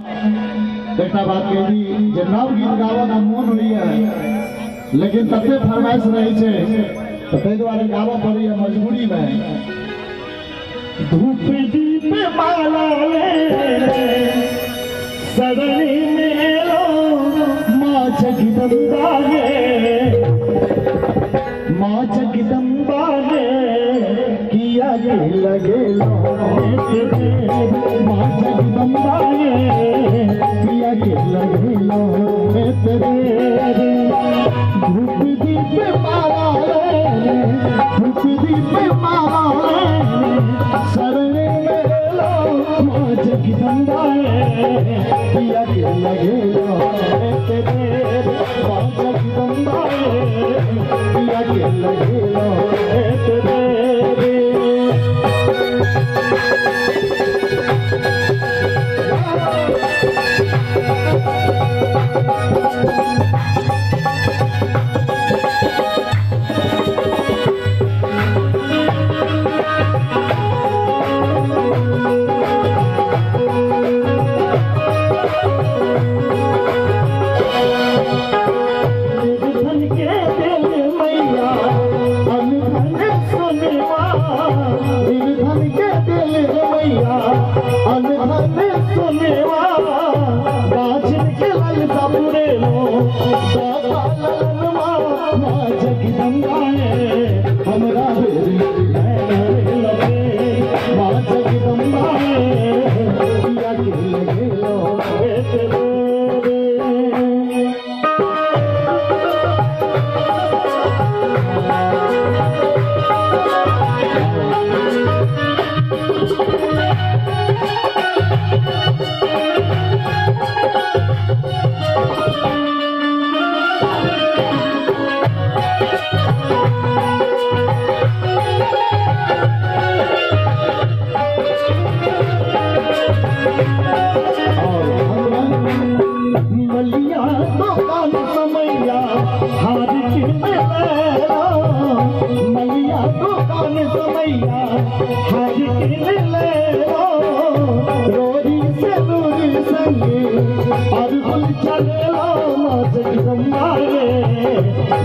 एकटा बात कहि दी जे नव गीत गाबऽ के मोन होइए लेकिन तते फरमाइश रहै छै तऽ ताहि दुआरे गाबऽ पड़ैए मजबूरी में। धूप दीप माला ले शरणी में लो माँ जगदम्बा गे, माँ जगदम्बा गे किया के लगे लो, माँ जगदम्बा गे किया के लगे लो। धूप दीप माला ले, धूप दीप माला ले शरणी में लो माँ जगदम्बा गे किया के लगे लो, माँ जगदम्बा गे किया के लगे लो।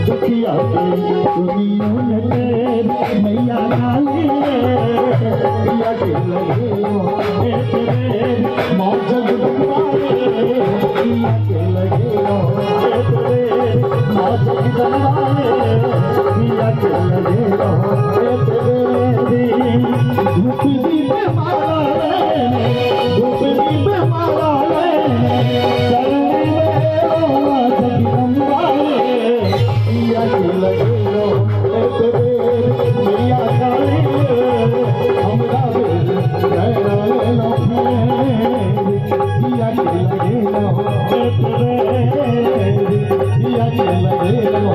दुखिया के मैया काली किया के लगे लो, माँ जगदम्बा किया के लगे लो, माँ जगदम्बा किया के लगे लो। धूप दीप माला ले, धूप दीप माला ले शरणी में लो माँ जगदम्बा किया के लगे लो, मैया काली हमरा किया के लगे लो, किया के लगे लो।